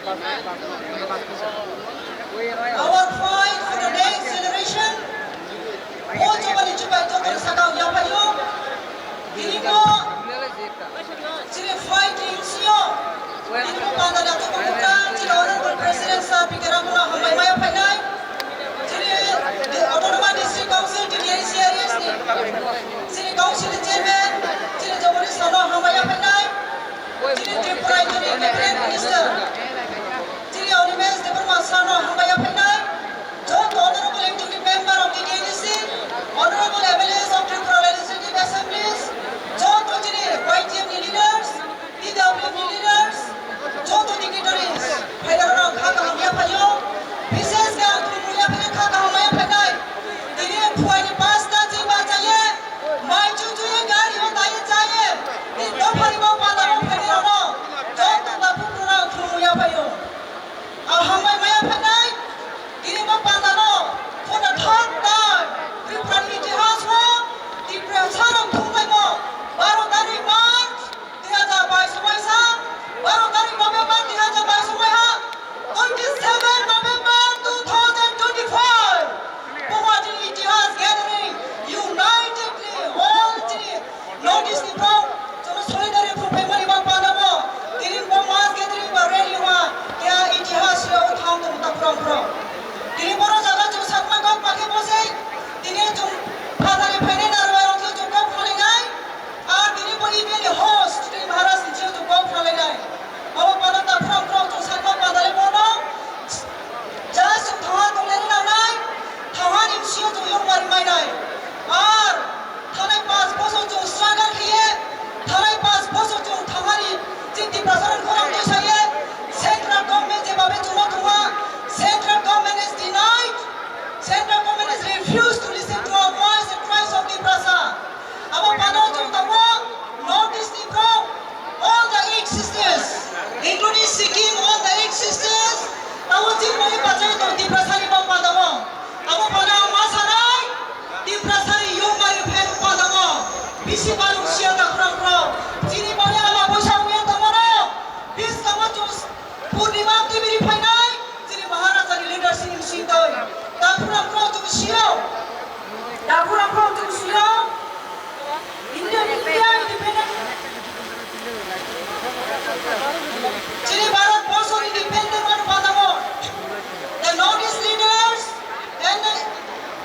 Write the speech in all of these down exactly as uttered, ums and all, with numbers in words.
Our fight for the next generation. O jobani chubai jotoni sakao yaphaio. Tini bo chini fight ni sio. Tini bo panda da to buka chini Honorable President Sir P K Ramkhono hambai maya phainai. Chini Autonomous District Council, T D A C R S ni chini Council ni Chairman, chini jobani sano hambai phainai. Chini Tripura ni Cabinet Minister, chini Animesh Debbarma sano hambai phainai. Joto Honorable Executive Member of the T D A D C, Honorable M L As of Tripura Legislative Assemblies, joto chini Y T F ni leaders, T W F ni leaders, joto dignitaries, phairok kha kaham yaphaio, bises khe ang khulumui yaphaio kha kaham yaphainai. Tini phuaini pasta jeba chaye, mai chuchuye gari o dai chaye, ni dophani bo panda bo phairokno, joto da phukruna khulumui yaphaio. Ang hambai maya phainai, tini bo pandano, for the third time, Tripura ni itihas o, Tripura sarok thumlaimo, baro tarik March, dui hajar bais uaisa, baro tarik November dui hajar bais uaiha, twenty seven November two thousand twenty-five, Guwahati itihas gathering, unitedly, all three North East ni borok jono solidarity phung phaimani bang panda bo, tini bo mass gathering ba rally ha, keha itihas yo thang tong ta phrang phrang. Tini boro jaga chwng sakma kok pakhe bosai, tini chwng phatari phainai narwai rok chwng kok phainai, ar tini bo event ni host, tini Maharaj ni chwng kok phainai. Omo panda ta phrang phrang chwng sakma panda le bono, just thangha tongnani nangnai, thangha ni bisi o chwng yokmari mainai. Ar thanai panch bosor chwng struggle khaye, thanai panch bosor chwng thangani chini Tiprasa rok khorang twi saye, central government je babe chwngno thuma, central government is denied, central government is refused to listen to our voice, the cries of Tiprasa. Abo pano chwng tongo North East ni borok, all the eight sisters, including Sikkim, all the eight sisters, tamo chini bagwi bachai tong Tiprasani bo panda o. Abo pano ang ma sanai, Tiprasani yungmari phan panda o. Bisi balung sia ta khorang khorang. Chini bagwi ama boisa wngya tongmano. Bis tamo chwng Purnima twi bini phainai, chini Maharaja ni leadership ni bising twi. Takhura khorok chwng sio. Takhura khorok chwng sio. Indian, India independent. Chini Bharat Borso independent mano panda o. The North East leaders and the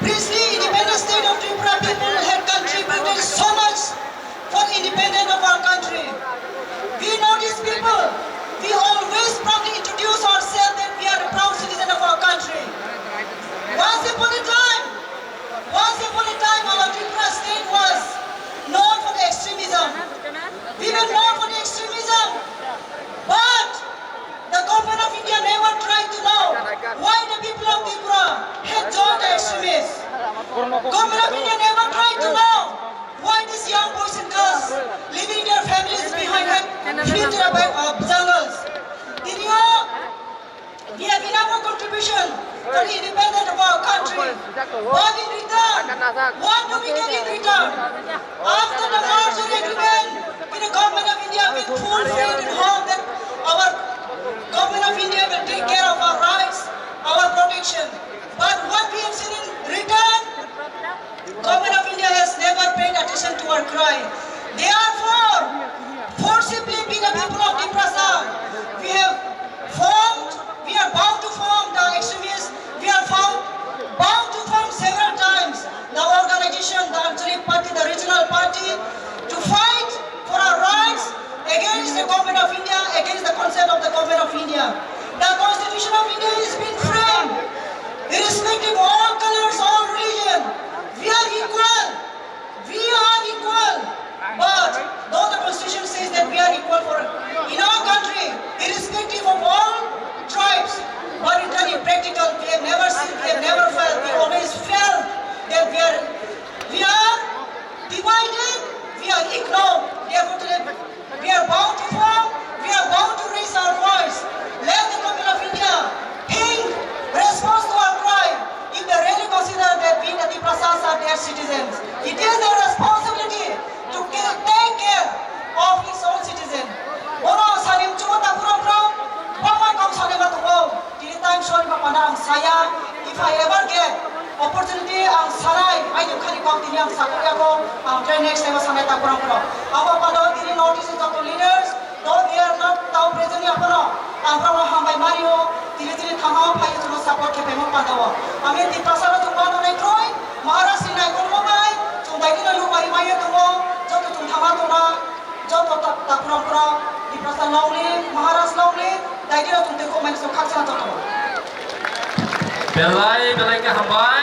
princely independent state of Tripura people had contributed so much for independence of our country. We Northeast people, we always proudly introduce ourselves that we are a proud citizen of our country. Once upon a time, once upon a time, our Tripura state was known for the extremism. We were known for the extremism, but the government of India never tried to know why the people of Tripura have joined the extremists. Government of India never tried to know why these young boys and girls leaving their families behind and flee to the back of jungles. Did you know we have enough contribution for the independence of our country? What in return? What do we get in return? After the merger agreement, the government of India will fulfill and hope that our government of India will take care of our rights, our protection. But what we have seen in return, government of India has never paid attention to our cry. Therefore, forcibly we the people of Tiprasa, we have formed, we are bound to form the extremists, we are found, bound to form several times the organization, the Anchalik Party, the regional party, to fight for our rights against the government of India, against the consent of the government of India. The constitution of India is being framed irrespective of all colors, all religion. We are equal. We are equal. But though the constitution says that we are equal for in our country, irrespective of all tribes, but in turn in practical, we have never seen, we have never felt, we always felt that we are, we are divided, we are ignored. Therefore, today we are bound to form, we are bound to raise our voice. Let the government of India think, response to our cry. If they really consider that we the Tiprasas are their citizens, it is their responsibility to ca- take care of its own citizen. Bono sani mchumo takhurok rok, bangma kok sani Saya, if I ever get opportunity, ang sanai, aini khani kok tini ang sakok yago, ang try next time sanai takurang pro. Abo pado tini North East joto leaders, though they are not tau present yakono, ang pro hambai mario, tini tini thangao phai joto support khe phaimo pado. Ami Tiprasa ro jumpa no nai troi, Maharaj ni nai kono bai, jumpai ni no lubari mai tongo, joto jumthama tona, joto takurang pro, Tiprasa lonely, Maharaj lonely, dai dino jumtui kok mai so khaksa joto. Belai, belai khe hambai.